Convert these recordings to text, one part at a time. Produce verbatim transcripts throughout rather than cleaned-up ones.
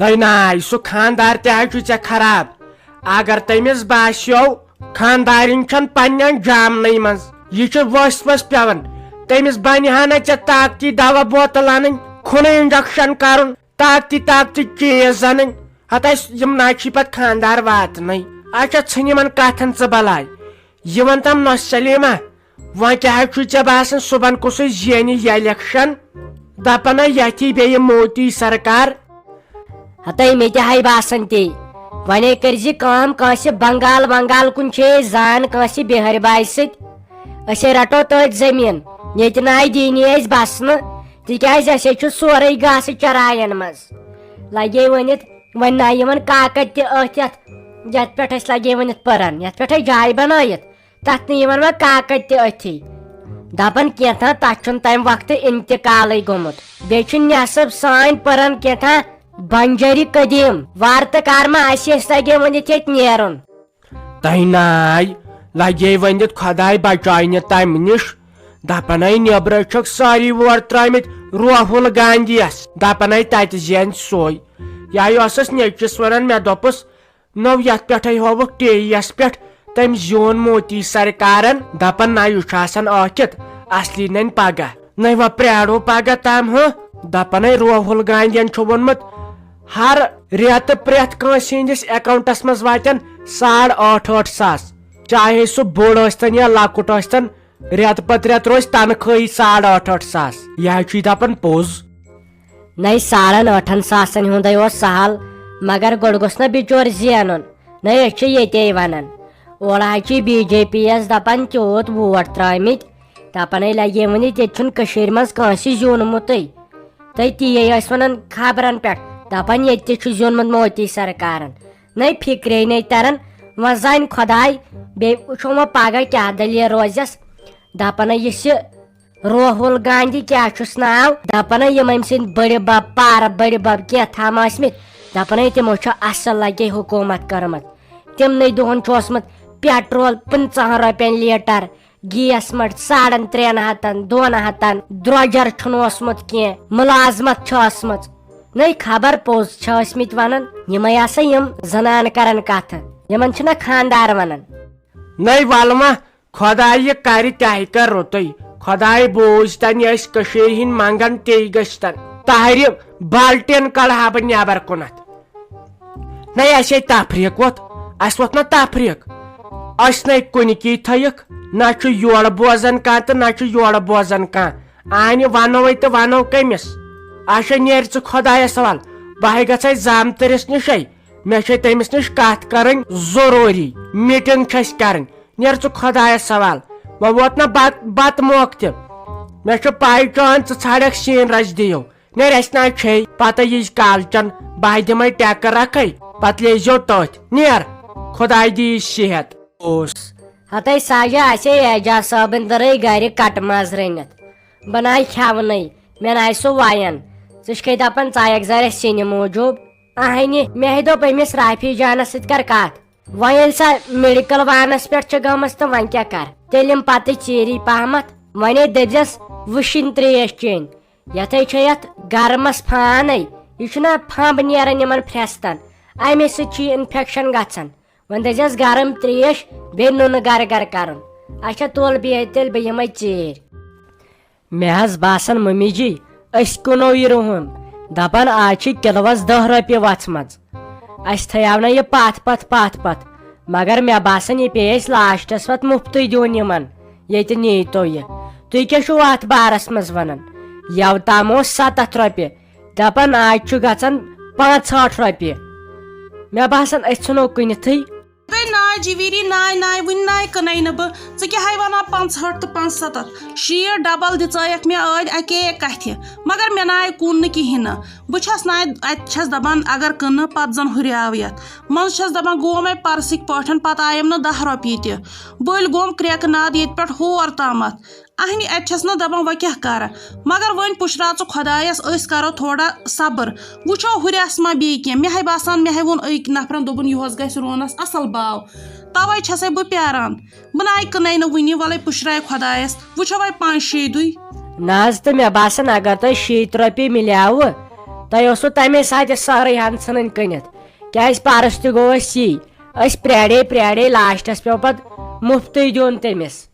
تۄہہِ ناے، سُہ خاندار تہِ حظ چھُ ژےٚ خراب۔ اگر تٔمِس باسیو خاندارِنۍ چھَنہٕ پننٮ۪ن جامنٕے منٛز، یہِ چھُ ؤسۍ ؤسۍ پٮ۪وان۔ تٔمِس بنہِ ہا نہ ژےٚ طاقتی دوا بوتل انٕنۍ، کھُنہٕ انجکشن کرُن، طاقتی طاقتی چیٖز انٕنۍ۔ ہتہٕ اَسہِ یِم نہ چھِ پتہٕ خاندار واتنٕے۔ اچھا، ژھٕن یِمن کتھن ژٕ بلاے۔ یہِ وَن تم نۄشہِ سلیمہ، وۄنۍ کیٛاہ حظ چھُے ژےٚ باسان، صُبحن کُسُے زینہِ یہِ الیکشن؟ دپان ہے یتھی بیٚیہِ مودی سرکار۔ ہتے مےٚ تہِ ہاے باسان تی۔ وۄنۍ کٔرۍ زِ کٲم، کٲنٛسہِ بنگال ونگال کُن چھے أسۍ زان، کٲنٛسہِ بِہٲرۍ بایہِ سۭتۍ۔ أسے رٹو تٔتھۍ زٔمیٖن، ییٚتہِ ناے دِنی اَسہِ بسنہٕ، تِکیٛازِ اَسے چھُ سورُے گاسہٕ چراین منٛز۔ لگے ؤنِتھ، وۄنۍ ناے یِمن کاکد تہِ أتھۍ یتھ، یتھ پٮ۪ٹھ اَسہِ لگے ؤنِتھ پٔرن، یتھ پٮ۪ٹھ اَسہِ جاے بنٲیِتھ۔ تتھ نہٕ یِوان وۄنۍ کاکد تہِ أتھی۔ دپان کینٛژھا تتھ چھُنہٕ تمہِ وقتہٕ انتقالٕے گوٚمُت۔ بیٚیہِ چھُ نٮ۪صٕب سانۍ پٔرن کینٛژھا بنجری قدیٖم۔ وارٕ تہٕ کار ما آسہِ اَسہِ لگے ؤنِتھ ییٚتہِ نیرُن۔ تۄہہِ ناے، لگے ؤنِتھ خۄداے بچاونہِ تمہِ نِش۔ دپان ہے نیبرٕ چھکھ سٲری ووٹ ترٲمٕتۍ روہُل گاندھیس۔ دپان ہے تتہِ زینہِ سُے۔ یہے اوسُس نیٚچوِس ونان، مےٚ دوٚپُس، نوٚو یتھ پٮ۪ٹھے ہووُکھ ٹی وی یس پٮ۪ٹھ تٔمۍ زیوٗن مودی سرکارن، دپان نہ یہِ چھُ آسان ٲکھِتھ، اصلی ننہِ پگاہ۔ نہ وۄنۍ پرٛارو پگاہ تام، ہہ؟ دپان ہے روہُل گاندھین چھُ ووٚنمُت، ہر رٮ۪تہٕ پرٛٮ۪تھ کٲنٛسہِ ہٕنٛدِس اکاونٹس منٛز واتن ساڑ ٲٹھ ٲٹھ ساس، چاہے سُہ بوٚڑ ٲسۍتن یا لۄکُٹ ٲسۍتن، رٮ۪تہٕ پتہٕ رٮ۪تہٕ روزِ تنخواہی ساڑ ٲٹھ ٲٹھ ساس۔ یہِ حظ چھُے دپان پوٚز۔ نَے ساڑن ٲٹھن ساسن ہُنٛدے اوس سہل، مگر گۄڈٕ گوٚژھ نا بِچور زینُن۔ نَے أسۍ چھِ ییٚتے ونان، اورٕ حظ چھِ بی جے پی یس دپان تیوٗت ووٹ ترٲومٕتۍ، دپان ہے لگے ؤنِتھ ییٚتہِ چھُنہٕ کٔشیٖرِ منٛز کٲنٛسہِ زیوٗنمُتٕے۔ تہٕ تی ٲسۍ ونان خبرن پٮ۪ٹھ، دپان ییٚتہِ تہِ چھُ زیوٗنمُت مودی سرکارن۔ نَے فِکرے نَے تران، وۄنۍ زانہِ خۄداے، بیٚیہِ وٕچھو وۄنۍ پگاہ کیٛاہ دٔلیٖل روزٮ۪س۔ دپان ہے یُس یہِ روہُل گاندھی کیٛاہ چھُس ناو، دپان ہے یِم أمۍ سٕنٛدۍ بٔڑِ بب، پارٕ بٔڑِ بب کینٛہہ تام ٲسۍ مٕتۍ، دپان ہے تِمو چھُ اصل لگے حکوٗمت کٔرمٕژ۔ تِمنٕے دۄہن چھُ اوسمُت پیٹرول پٕنٛژٕہن رۄپین لیٹر، گیس مٹ ساڑن ترٛٮ۪ن ہتن، دۄن ہتن، درۄجر چھُنہٕ اوسمُت کینٛہہ، مُلازمت چھِ ٲسمٕژ۔ نٔے خبر پوٚز چھِ ٲسمٕتۍ ونان، یِمے آسا یِم زنان کران کتھٕ، یِمن چھِنہ خاندار ونان۔ نٔے ولمہ، خۄداے یہِ کرِ تہِ ہیکہ رُتُے۔ خۄداے بوٗزۍ تن، یہِ أسۍ کٔشیٖرِ ہٕنٛدۍ منگن تے گٔژھۍ تن۔ طاہرِ بالٹین کڑٕ ہا بہٕ نٮ۪بر کُنتھ۔ نہ، اسے تفریق ووت، اسہِ ووت نہ تفریق۔ أسۍ نَے کُنہِ کی تھٲیِکھ، نہ چھُ یورٕ بوزان کانٛہہ تہٕ نہ چھُ یورٕ بوزان کانٛہہ۔ آنہِ ونو ہے تہٕ ونو کٔمِس؟ اچھا، نیر ژٕ خۄدایس حوال، بہٕ ہے گژھے زامتٕرِس نِشے، مےٚ چھے تٔمِس نِش کتھ کرٕنۍ ضروٗری، میٖٹنگ چھِ اسہِ کرٕنۍ۔ نیر ژٕ خۄدایس حوال، وۄنۍ ووت نہ بت-، بتہٕ موقعہٕ تہِ۔ مےٚ چھُ پاے چون ژٕ ژھانڈکھ سین رج دِیو۔ نیر، اسہِ نہ چھے پتہ یِج کالچن، بہٕ دِمے ٹیکہٕ رکھے، پتہٕ لیزیو تٔتھۍ۔ نیر، خۄداے دِیی صحت۔ اوس۔ ہتے ساجہ، اسے اعجاز صٲبن دٔرے گرِ کٹہٕ ماز رٔنِتھ۔ بہٕ ناے کھٮ۪ونٕے، مےٚ ناے سُہ وین۔ ژٕ چھکھے دپان ژایکھ زرس سِنہِ موٗجوٗب۔ اہنہِ، مےٚ ہے دوٚپ أمِس رافی جانس سۭتۍ کر کتھ۔ وۄنۍ ییٚلہِ سۄ میڈیکل وانس پٮ۪ٹھ چھِ گٔمٕژ تہٕ وۄنۍ کیٛاہ کر؟ تیٚلہِ یِم پتہٕ ژیٖری پہمتھ۔ وۄنۍ ہے دٔپزٮ۪س وٕشِنۍ ترٛیش چیٚنۍ۔ یتھے چھے یتھ گرمس پھانے، یہِ چھُنہ پھمب نیران یِمن پھرٛستن، امے سۭتۍ چھُ یہِ انفیکشن گژھان۔ وۄنۍ دٔپزٮ۪س گرم ترٛیش، بیٚیہِ نُنہٕ گر گر کرُن۔ اچھا تُل بیٚیہِ تیٚلہِ بہٕ یِمے ژیٖرۍ۔ مےٚ حظ باسان مٔمی جی، أسۍ کٕنو یہِ رُہُن۔ دپان آز چھِ کِلوس دہ رۄپیہِ وژھمژ۔ اسہِ تھٲیاو نہ یہِ پتھ پتھ پتھ پتھ، مگر مےٚ باسان یہِ پیٚیہِ اسہِ لاسٹس پتہٕ مُفتٕے دیُن یِمن، ییٚتہِ نیٖتو یہِ۔ تُہۍ کیٛاہ چھِو اتھ بارس منٛز ونان؟ یوٕ تام اوس ستتھ رۄپیہِ، دپان آز چھُ گژھان پانٛژہٲٹھ رۄپیہِ۔ مےٚ باسان أسۍ ژھٕنو کٕنِتھٕے۔ تہٕ ناے جِویٖری، ناے، ناے، وٕنہِ ناے کٕنَے نہٕ بہٕ۔ ژٕ کیٛاہ ہاے وَنان پانٛژہٲٹھ تہٕ پانٛژسَتَتھ؟ شیٖٹھ ڈبل دِژٲیَکھ مےٚ ٲدۍ اَکے کَتھِ، مگر مےٚ ناے کُن نہٕ کِہیٖنۍ نہٕ۔ بہٕ چھَس ناے اَتہِ چھَس دَپان اگر کٕنہٕ پَتہٕ زَن ہُریو یَتھ۔ منٛزٕ چھَس دَپان گوٚو مےٚ پَرسٕکۍ پٲٹھۍ، پَتہٕ آیَم نہٕ دَہ رۄپیہِ تہِ۔ بٔلۍ گوٚوم کرٛٮ۪کہٕ ناد ییٚتہِ پٮ۪ٹھ ہور تامَتھ۔ اہنہِ، اَتہِ چھَس نہٕ دَپان وۄنۍ کیٛاہ کَرٕ، مگر وۄنۍ پُشراو ژٕ خۄدایَس، أسۍ کَرو تھوڑا صبر، وٕچھو ہُرٮ۪س ما بیٚیہِ کینٛہہ۔ مےٚ ہے باسان، مےٚ ہے ووٚن أکۍ نفرَن، دوٚپُن، یُہُس گژھِ رونَس اَصٕل باو، تَوَے چھَسَے بہٕ پیٛاران۔ بہٕ نَے کٕنَے نہٕ وٕنہِ، وَلَے پُشراے خۄدایَس، وٕچھو وۄنۍ پانٛژھ شیٚیہِ دُے۔ نہ حظ، تہٕ مےٚ باسان، اگر تۄہہِ شیٖتھ رۄپیہِ مِلیوٕ، تۄہہِ اوسوٕ تَمے ساتہٕ یہِ سٲرٕے ہن ژھٕنٕنۍ کٕنِتھ۔ کیٛازِ پرُس تہِ گوٚو اَسہِ یی۔ أسۍ پرٛاریے پرٛاریے لاسٹس پیوٚو پتہٕ مُفتٕے دیُن تٔمِس۔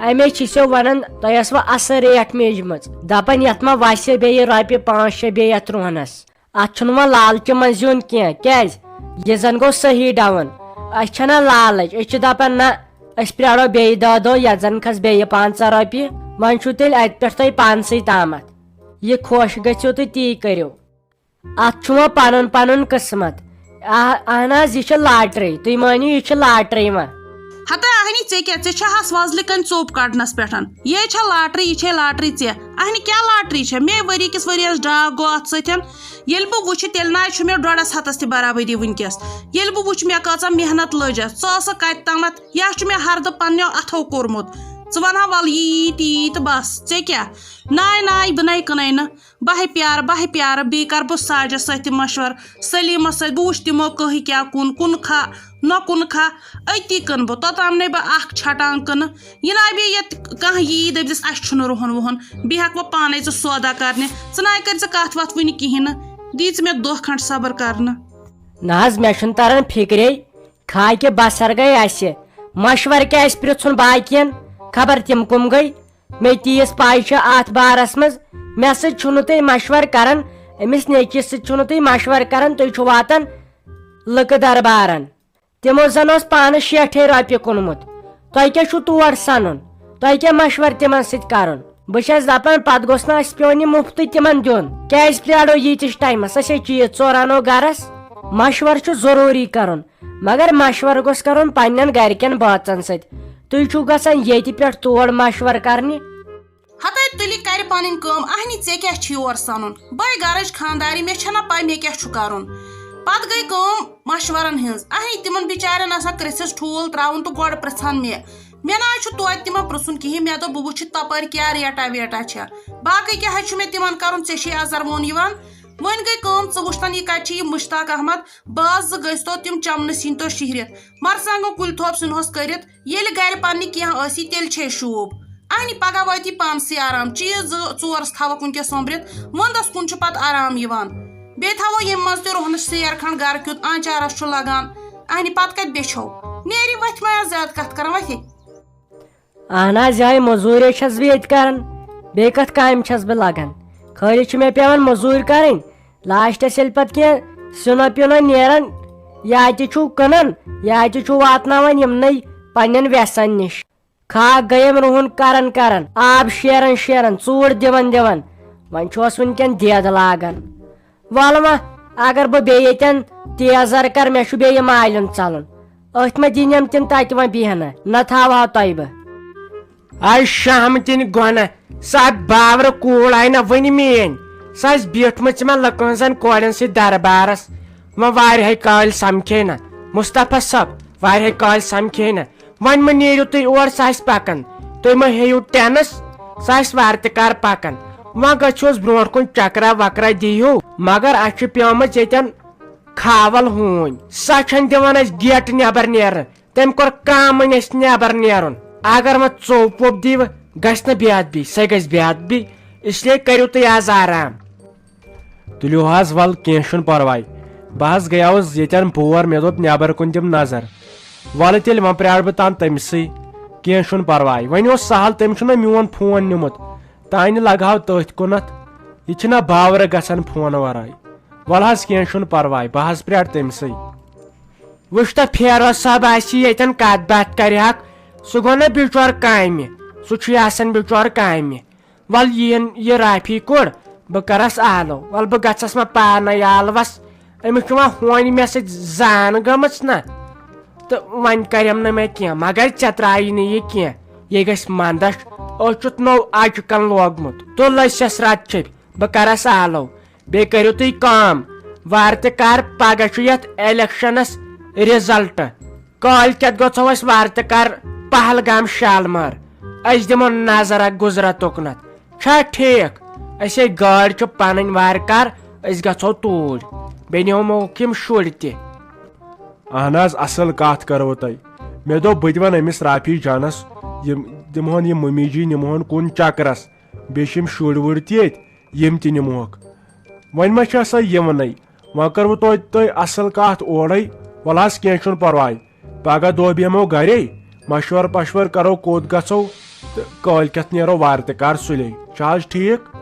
اَمے چھِ سیو وَنان، تۄہہِ ٲسوٕ اَصٕل ریٹ میٖجمٕژ۔ دَپان، یَتھ ما وَسہِ بیٚیہِ رۄپیہِ پانٛژھ شےٚ بیٚیہِ یَتھ رُہنَس۔ اَتھ چھُنہٕ وۄنۍ لالچہِ منٛز یُن کینٛہہ۔ کیٛازِ؟ یہِ زَن گوٚو صحیح ڈاوُن۔ اَسہِ چھَنہ لالٕچ، أسۍ چھِ دَپان، نہ، أسۍ پرٛارو بیٚیہِ دَہ دۄہ، یَتھ زَن کھَس بیٚیہِ پانٛژھ رۄپیہِ۔ وۄنۍ چھُو تیٚلہِ اَتہِ پٮ۪ٹھ تۄہہِ پانسٕے تامَتھ۔ یہِ خۄش گٔژھِو تہٕ تی کٔرِو۔ اَتھ چھُ وۄنۍ پَنُن پَنُن قٕسمت۔ آ-، اہن حظ، یہِ چھِ لاٹری۔ تُہۍ مٲنِو، یہِ چھِ لاٹری وۄنۍ۔ ہتا اہنی، ژےٚ کیٛاہ؟ ژےٚ چھےٚ ہس وۄزلہِ کَنۍ ژوٚپ کَڑنَس پٮ۪ٹھ؟ یہِ چھےٚ لاٹری، یہِ چھے لاٹری ژےٚ۔ اہنی، کیٛاہ لاٹری چھےٚ؟ مے ؤری کِس ؤریَس ڈاکھ گوٚو اَتھ سۭتۍ۔ ییٚلہِ بہٕ وٕچھِ، تیٚلہِ نہ حظ چھُ مےٚ ڈۄڈَس ہَتَس تہِ برابٔدی وٕنکیٚس۔ ییٚلہِ بہٕ وٕچھِ، مےٚ کۭژاہ محنت لٔج اَتھ۔ ژٕ ٲسٕکھ کَتہِ تامَتھ؟ یہِ حظ چھُ مےٚ ہَردٕ پنٛنیو اَتھو کوٚرمُت۔ ژٕ وَنہٕ ہا، وَلہٕ یی، یی تہٕ یی تہٕ بَس۔ ژےٚ کیٛاہ؟ ناے، ناے، بہٕ نَے کٕنَے نہٕ۔ بہٕ ہے پیارٕ، بہٕ ہے پیارٕ، بیٚیہِ کَرٕ بہٕ ساجَس سۭتۍ تہِ مَشوَرٕ، سلیٖمَس سۭتۍ، بہٕ وٕچھٕ تِمو کٕہٕے کیٛاہ کُن، کُنہٕ کھا، نہ کُنہٕ کھا، أتی کٕنہٕ بہٕ۔ توٚتام نَے بہٕ اَکھ چھَٹان کٕنہٕ۔ یہِ نَے بیٚیہِ ییٚتہِ کانٛہہ یی دٔپۍزٮ۪س، اَسہِ چھُنہٕ رُہُن وُہُن، بیٚیہِ ہٮ۪کہٕ بہٕ پانَے ژٕ سودا کَرنہِ۔ ژٕ نَے کٔرۍ زِ کَتھ وَتھ وٕنہِ کِہیٖنۍ نہٕ، دی ژٕ مےٚ دۄہ کھنٛڈ صبر کَرنہٕ۔ نہ حظ، مےٚ چھُنہٕ تَران فِکرے، کھاے کہِ بَسَر گٔے اَسہِ، مَشوَرٕ کیٛاہ آسہِ پِرٛژھُن باقیَن، خبر تِم کٕم گٔے۔ مےٚ تیٖژ پَے چھِ اَتھ بارَس منٛز، مےٚ سۭتۍ چھُو نہٕ تُہۍ مَشوَرٕ کَران، أمِس نیٚچِوِس سۭتۍ چھُو نہٕ تُہۍ مَشوَرٕ کَران، تُہۍ چھِو واتان لُکہٕ دربارَن۔ تِمو زَن اوس پانَس شیٹھے رۄپیہِ کُنمُت، تۄہہِ کیٛاہ چھُو تور سَنُن؟ تۄہہِ کیٛاہ مَشوَرٕ تِمَن سۭتۍ کَرُن؟ بہٕ چھَس دَپان، پَتہٕ گوٚژھ نہٕ اَسہِ پیوٚن یہِ مُفتٕے تِمَن دیُن۔ کیٛازِ پرٛارو ییٖتِس ٹایمَس؟ أسۍ ہے چیٖز ژور اَنو گَرَس۔ مَشوَرٕ چھُ ضروٗری کَرُن، مگر مَشوَرٕ گوٚژھ کَرُن پنٛنٮ۪ن گَرِکٮ۪ن بٲژَن سۭتۍ۔ تُہۍ چھِو گژھان ییٚتہِ پٮ۪ٹھ تور مَشوَرٕ کَرنہِ۔ ہتے تُلہِ کَرِ پَنٕنۍ کٲم، اہنی ژےٚ کیٛاہ چھِ یور سَنُن؟ بٔے گَرٕچ خانٛدارِنۍ، مےٚ چھَنا پَے مےٚ کیٛاہ چھُ کَرُن؟ پَتہٕ گٔے کٲم مَشوَرَن ہٕنٛز۔ اہنی تِمَن بِچارٮ۪ن آسان کرٛژھِس ٹھوٗل ترٛاوُن تہٕ گۄڈٕ پِرٛژھان مےٚ۔ مےٚ نہ حظ چھُ توتہِ تِمَن پِرٛژھُن کِہیٖنۍ، مےٚ دوٚپ بہٕ وٕچھِ تَپٲرۍ کیٛاہ ریٹا ویٹا چھےٚ۔ باقٕے کیٛاہ حظ چھُ مےٚ تِمَن کَرُن، ژےٚ چھے اَزَر وون یِوان۔ وۄنۍ گٔے کٲم، ژٕ وٕچھتَن یہِ کَتہِ چھِ یہِ مُشتاق احمد، بہٕ حظ زٕ گٔژھۍ تو تِم چَمنہٕ سِنۍ تو شِہرِتھ۔ مَرژٕوانٛگَن کُلۍ تھوپ سِنہوس کٔرِتھ، ییٚلہِ گَرِ پننہِ کینٛہہ ٲسی، تیٚلہِ چھے شوٗب۔ اہنہِ پگاہ وٲتی پانسٕے آرام، چیٖز زٕ ژور تھاوکھ وٕنکیٚس سوٚمبرِتھ، وندس کُن چھُ پتہٕ آرام یِوان۔ بیٚیہِ تھاوو ییٚمہِ منٛز تہِ رۄہنہٕ سیر کھنٛڈ گرٕ کیُتھ آنچارس چھُ لگان۔ اہنہِ پتہٕ کتہِ بیچھو؟ نیری وتھِ ما آز زیادٕ کتھ کران وتھِ۔ اہن حظ، یہے مٔزوٗرے چھَس بہٕ ییٚتہِ کران، بیٚیہِ کتھ کامہِ چھَس بہٕ لگان؟ خٲلی چھِ مےٚ پٮ۪وان مٔزوٗرۍ کرٕنۍ۔ لاسٹس ییٚلہِ پتہٕ کینٛہہ سیُنہ پیُنہ نیران، یا تہِ چھُو کٕنان، یا تہِ چھُو واتناوان یِمنٕے پننٮ۪ن وٮ۪سن نِش۔ کھاکھ گٔیم رُہُن کران کران، آب شیران شیران، ژوٗر دِوان دِوان، وۄنۍ چھُس وٕنکٮ۪ن دید لاگان۔ وَلہٕ وۄنۍ، اگر بہٕ بیٚیہِ ییٚتٮ۪ن تیزر کر، مےٚ چھُ بیٚیہِ مالِیُن ژَلُن۔ أتھۍ ما دِنٮ۪م تِم تَتہِ وۄنۍ بیٚہنہٕ، نہ تھاوہا تۄہہِ بہٕ۔ آے شام تِنہِ گۄنہ، سۄ باورٕ کوٗر آیہِ نہ وٕنہِ میٲنۍ۔ سۄ آسہِ بیٖٹھمٕژ یِمن لُکن ہٕنٛزن کورٮ۪ن سۭتۍ دربارس۔ وۄنۍ واریاہے کالۍ سمکھے نہ۔ مصطفیٰ صٲب، واریاہے کالۍ سمکھے نہ۔ وۄنۍ مہ نیٖرِو تُہۍ اور، سۄ آسہِ پکان۔ تُہۍ مہ ہیٚیِو ٹینس، سۄ آسہِ وارٕ تہِ کار پکان۔ وۄنۍ گژھوس برونٛٹھ کُن چکرا وکرا دِیِو۔ مگر اَسہِ چھِ پیومٕژ ییٚتٮ۪ن کھاول ہوٗنۍ۔ سۄ چھنہٕ دِوان اَسہِ گیٹہٕ نٮ۪بر نیرنہٕ۔ تٔمۍ کوٚر کامٕے اَسہِ نٮ۪بر نیرُن۔ اگر وۄنۍ ژوٚپ ووٚپ دِیہِ، گژھِ نہٕ بے ادبی، سۄ گژھِ بے ادبی۔ اس لیے کٔرِو تُہۍ آز آرام۔ تُلِو حظ، وَل کینٛہہ چھُنہٕ پرواے۔ بہٕ حظ گٔیاوُس ییٚتٮ۪ن بور، مےٚ دوٚپ نٮ۪بر کُن دِم نظر۔ وَلہٕ تیٚلہِ وۄنۍ پرٛارٕ بہٕ تام تٔمسٕے۔ کینٛہہ چھُنہٕ پرواے، وۄنۍ اوس سہل، تٔمۍ چھُنہ میون فون نیوٗمُت۔ تانۍ لگہٕ ہاو تٔتھۍ کُنتھ۔ یہِ چھِنہ باورٕ گژھان فونہٕ ورٲے۔ وَلہٕ حظ کینٛہہ چھُنہٕ پرواے، بہٕ حظ پرٛارٕ تٔمسٕے۔ وٕچھ تہ، فیروز صٲب آسہِ ییٚتٮ۪ن کتھ باتھ کرِ ہاکھ، سُہ گوٚو نہ بِچور کامہِ، سُہ چھُے آسان بِچور کامہِ۔ ول یِیِن یہِ رافی کوٚر، بہٕ کرس آلو، ول بہٕ گژھس وۄنۍ پانے آلوس، أمِس چھُ وۄنۍ ہونہِ مےٚ سۭتۍ زان گٔمٕژ نہ، تہٕ وۄنۍ کرٮ۪م نہٕ مےٚ کینٛہہ، مگر ژےٚ ترٛایی نہٕ یہِ کینٛہہ، یہِ گژھِ مندچھ، أچھ چھُتھ نوٚو اچکن لوگمُت، تُل أسۍ یس رتہٕ چھٔپۍ، بہٕ کرس آلو۔ بیٚیہِ کٔرِو تُہۍ کٲم، وارٕ تہِ کار، پگاہ چھُ یتھ الیکشنس رزلٹ۔ کالۍ کٮ۪تھ گژھو أسۍ وارٕ تہِ کار پہلگام شالمار۔ أسۍ دِمو نظر اکھ گُزرا تُکنتھ۔ چھا ٹھیٖک؟ أسے گٲڑۍ چھِ پنٕنۍ، وارٕ کار أسۍ گژھو توٗرۍ۔ بیٚیہِ نِموکھ یِم شُرۍ تہِ۔ اہن حظ، اصل کتھ کٔروٕ تۄہہِ۔ مےٚ دوٚپ بہٕ تہِ ونہٕ أمِس رافی جانس، یِم دِمہون یہِ ممی جی نِمہون کُن چکرس۔ بیٚیہِ چھِ یِم شُرۍ وُرۍ تہِ ییٚتہِ، یِم تہِ نِمہوکھ۔ وۄنۍ ما چھےٚ سۄ یِونٕے؟ وۄنۍ کٔروٕ توتہِ تۄہہِ اصل کتھ اورے۔ ولہٕ حظ، کینٛہہ چھُنہٕ پرواے، پگاہ دۄہ بیٚہمو گرے، مشور پشور کرو، کوٚت گژھو، تہٕ کٲلۍ کٮ۪تھ نیرو وارٕ تہِ کار سُلے۔ چھا حظ ٹھیٖک؟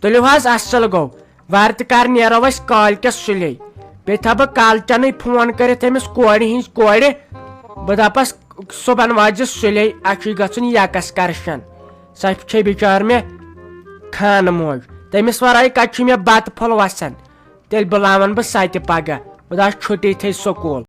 تُلِو حظ، اصل گوٚو، وارٕ تہِ کار نیرو أسۍ کٲلۍ کٮ۪تھ سُلے۔ بیٚیہِ تھاوٕ بہٕ کالچنٕے فون کٔرِتھ أمِس کورِ ہِنٛزِ کورِ، بہٕ دپس، صُبحن واتہِ زِ سُلے، اسہِ چھُے گژھُن یکس کرشن۔ سۄ چھے بِچار مےٚ خانہٕ موج، تٔمِس ورٲے کتہِ چھُ مےٚ بتہٕ پھوٚل وسان؟ تیٚلہِ بُلاون بہٕ سۄ تہِ پگاہ، بہٕ دپس چھُٹی تھٲے سکوٗل۔